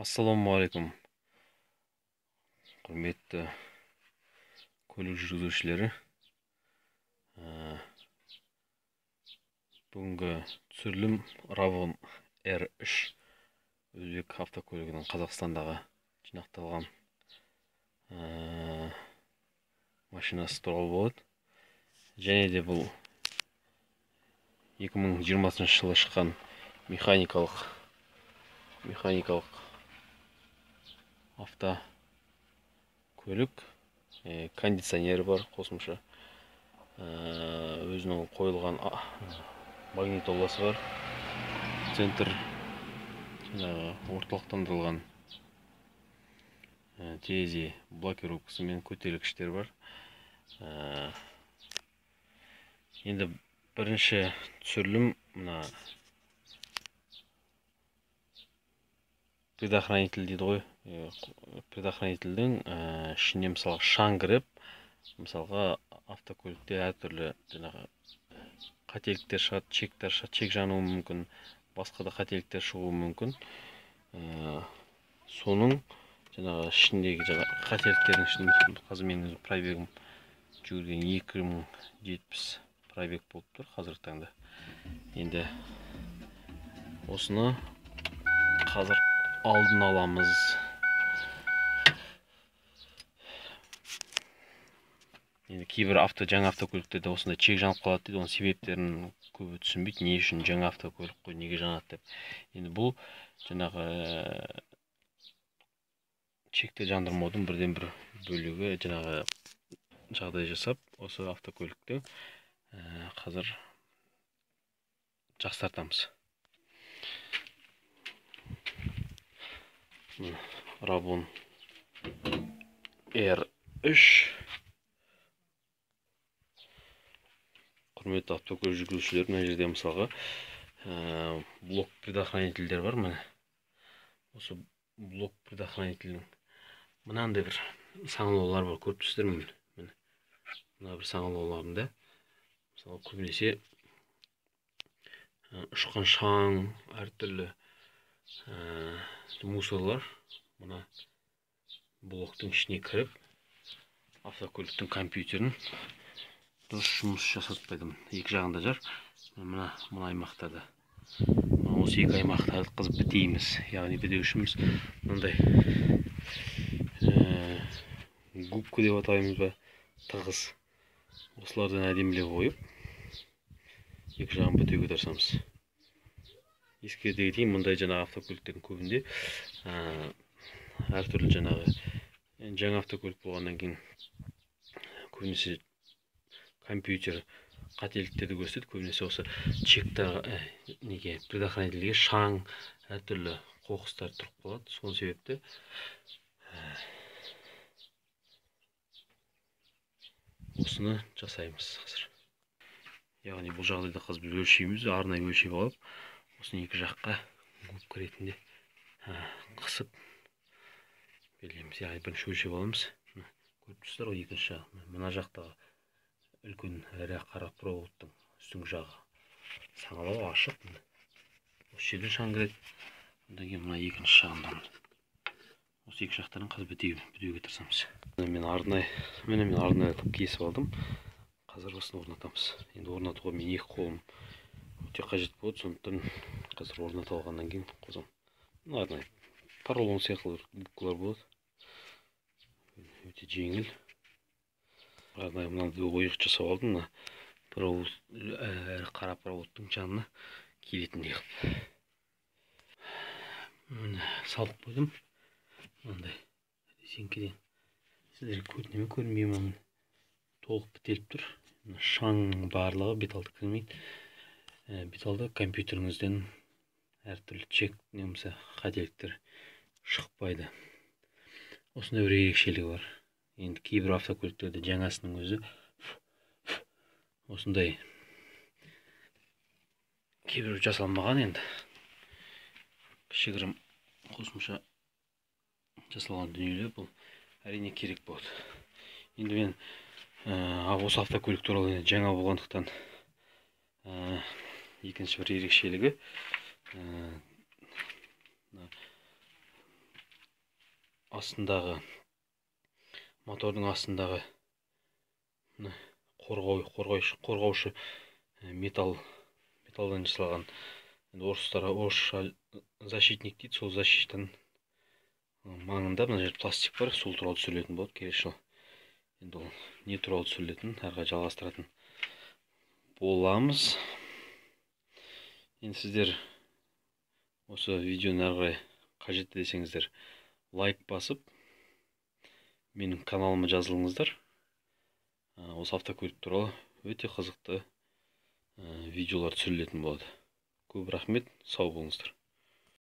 Ассалаумағалейкум, құрметті көлік жүргізушілері. Бүгінгі түсірілім Ravon R3 өзбек автокөлігінің Қазақстандағы жинақталған машинасы туралы болады. Және де бұл 2020 жылы шыққан механикалық автокөлік, кондиционері бар, қосымша өзінің қойылған магнитоласы бар, центр жаңағы орталықтандырылған терезе блокировкасы мен көтергіштер бар. Енді бірінші түсірілім мына предохранитель дейді ғой. Предохранительдің ішіне мысалға шаң кіріп, мысалға автокөлікте әртүрлі жаңағы қателіктер шығады, чектер шығады, чек жануы мүмкін, басқа да қателіктер шығуы мүмкін. Соның жаңағы ішіндегі жаңағы қателіктердің ішінде қазір менің пробегім жүгірген 2070 пробег болып тұр қазіргі таңда. Енді осыны қазір алдын аламыз. Енді кейбір жаңа автокөліктерде осындай чек жанып қалады дейді, оның себептерін көбі түсінбейді, не үшін жаңа автокөлік қой, неге жанады деп. Енді бұл жаңағы чекті жандырмаудың бірден бір бөлігі, жаңағы жағдай жасап осы автокөлікті қазір жақсартамыз. Ravon R3. Құрметті автокөлік жүргізушілер, мына жерде мысалға блок предохранительдер бар. Міне осы блок предохранительдің мынандай бір саңылаулар бар, көріп тұрсыздар ме? Міне мына бір саңылауларында мысалы көбінесе ұшқан шаң, әртүрлі мусорлар мына блоктың ішіне кіріп автокөліктің компьютерін дұрыс жұмыс жасатпайды. Екі жағында жар, мына аймақтарда, осы екі аймақтарды қызып бітейміз. Яғни бітеушіміз мынандай губка деп атаймыз ба, тығыз, осылардан әдемілеп қойып екі жағын бітеуге тырысамыз. Ескерте кетейін, мұндай жаңағы автокөліктердің көбінде әртүрлі жаңағы жаңа автокөлік болғаннан кейін көбінесе компьютер қателіктерді көрсетеді. Көбінесе осы чектарға, неге предохранительге шаң, әртүрлі қоқыстар тұрып қалады. Сол себепті осыны жасаймыз қазір. Яғни бұл жағдайда қазір біз өлшейміз, арнайы өлшеп алып осыны екі жаққа губка ретінде қысып белгілейміз. Яғни бірінші өлшеп аламыз. Көріп тұрсыздар ғой, екінші жағы мына жақтағы үлкен ірі қара проводтың үстіңгі жағы саңылау ашық, осы жерден шаң кіреді. Одан кейін мына екінші жағынан, осы екі жақтарын қазір бітеуге тырысамыз. Мен арнайы кесіп алдым, қазір осыны орнатамыз. Енді орнатуға мен екі қолым өте қажет болады, сондықтан қазір орната алғаннан кейін қосамын. Арнайы поролон сияқты губкалар болады, өте жеңіл. Арнайы мынандай ойық жасап алдым, мына провод, қара проводтың жанына келетіндей қылып міне салып қойдым. Мынандай резинкеден сіздерге көріне ме көрінбей ме, толық бітеліп тұр. Шаң барлығы бет алды кірмейді. Бет алды компьютеріңізден әртүрлі чек немесе қателіктер шықпайды. Осындай бір ерекшелігі бар. Енді кейбір автокөліктерде жаңасының өзі осындай кейбір жасалмаған, енді кішігірім қосымша жасалған дүниелер, бұл әрине керек болады. Енді мен осы автокөлік туралы жаңа болғандықтан екінші бір ерекшелігі астындағы, мотордың астындағы мына қорғаушы металдан жасалған, енді орыстар орысша защитник дейді, сол защитаның маңында мына жерде пластик бар, сол туралы түсірілетін болады келесі жылы. Енді ол не туралы түсірілетінін әрі қарай жалғастыратын боламыз. Енді сіздер осы видеоны әрі қарай қажетті десеңіздер, лайк басып, менің каналыма жазылыңыздар. Осы автокөлік туралы өте қызықты видеолар түсірілетін болады. Көп рахмет, сау болыңыздар.